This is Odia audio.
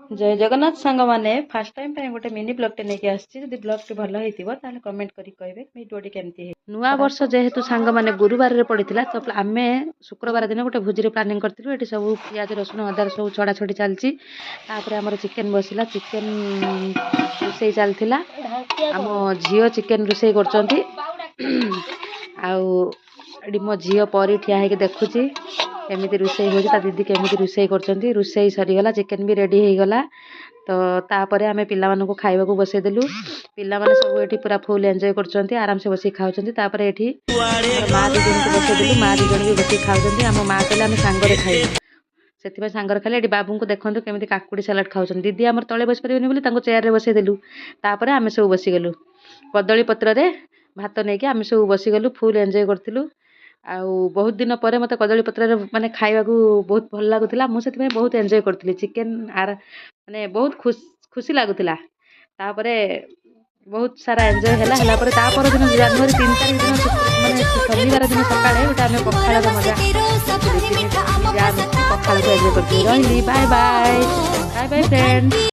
ଜୟ ଜଗନ୍ନାଥ ସାଙ୍ଗମାନେ। ଫାର୍ଷ୍ଟ ଟାଇମ୍ ପାଇଁ ଗୋଟେ ମିନି ବ୍ଲଗ୍ଟେ ନେଇକି ଆସିଛି। ଯଦି ବ୍ଲଗ୍ଟି ଭଲ ହେଇଥିବ, ତାହେଲେ କମେଣ୍ଟ କରି କହିବେ ଭିଡ଼ିଓଟି କେମିତି ହେଇଛି। ନୂଆ ବର୍ଷ ଯେହେତୁ ସାଙ୍ଗମାନେ ଗୁରୁବାରରେ ପଡ଼ିଥିଲା, ତ ଆମେ ଶୁକ୍ରବାର ଦିନ ଗୋଟେ ଭୋଜିରେ ପ୍ଲାନିଂ କରିଥିଲୁ। ଏଠି ସବୁ ପିଆଜ, ରସୁଣ, ଅଦା ସବୁ ଛଡ଼ା ଛଡ଼ି ଚାଲିଛି। ତାପରେ ଆମର ଚିକେନ୍ ବସିଲା, ଚିକେନ୍ ରୋଷେଇ ଚାଲିଥିଲା। ଆମ ଝିଅ ଚିକେନ୍ ରୋଷେଇ କରୁଛନ୍ତି ଆଉ ଏଠି ମୋ ଝିଅ ପରି ଠିଆ ହେଇକି ଦେଖୁଛି କେମିତି ରୋଷେଇ ହେଉଛି, ତା ଦିଦି କେମିତି ରୋଷେଇ କରୁଛନ୍ତି। ରୋଷେଇ ସରିଗଲା, ଚିକେନ୍ ବି ରେଡ଼ି ହେଇଗଲା। ତ ତାପରେ ଆମେ ପିଲାମାନଙ୍କୁ ଖାଇବାକୁ ବସେଇଦେଲୁ। ପିଲାମାନେ ସବୁ ଏଠି ପୁରା ଫୁଲ୍ ଏନ୍ଜୟ କରୁଛନ୍ତି, ଆରାମସେ ବସିକି ଖାଉଛନ୍ତି। ତାପରେ ଏଠି ମା ଦୁଇ ଜଣଙ୍କୁ ବସେଇଦେଲୁ। ମା ଦୁଇ ଜଣ ବି ବସିକି ଖାଉଛନ୍ତି। ଆମ ମା କହିଲେ, ଆମେ ସାଙ୍ଗରେ ଖାଇବୁ। ସେଥିପାଇଁ ସାଙ୍ଗରେ ଖାଇଲେ। ଏଠି ବାବୁଙ୍କୁ ଦେଖନ୍ତୁ, କେମିତି କାକୁଡ଼ି ସାଲାଡ଼ ଖାଉଛନ୍ତି। ଦିଦି ଆମର ତଳେ ବସିପାରିବେନି ବୋଲି ତାଙ୍କୁ ଚେୟାରରେ ବସେଇଦେଲୁ। ତାପରେ ଆମେ ସବୁ ବସିଗଲୁ। କଦଳୀ ପତ୍ରରେ ଭାତ ନେଇକି ଆମେ ସବୁ ବସିଗଲୁ, ଫୁଲ୍ ଏନ୍ଜୟ କରିଥିଲୁ। ଆଉ ବହୁତ ଦିନ ପରେ ମୋତେ କଦଳୀ ପତ୍ରରେ ମାନେ ଖାଇବାକୁ ବହୁତ ଭଲ ଲାଗୁଥିଲା। ମୁଁ ସେଥିପାଇଁ ବହୁତ ଏନ୍ଜୟ କରୁଥିଲି ଚିକେନ୍ ଆର ମାନେ ବହୁତ ଖୁସି ଲାଗୁଥିଲା। ତାପରେ ବହୁତ ସାରା ଏନ୍ଜୟ ହେଲା। ହେଲା ପରେ ତା ପରଦିନ ଜାନୁଆରୀ 3 ତାରିଖ ଦିନ, ମାନେ ଶନିବାର ଦିନ ସକାଳେ ଗୋଟେ ଆମେ ପଖାଳର ମଜା, ଯାହା ମିଶିକି ପଖାଳକୁ ଏନ୍ଜୟ କରିଥିଲୁ। ରହିଲି, bye bye, bye bye friend.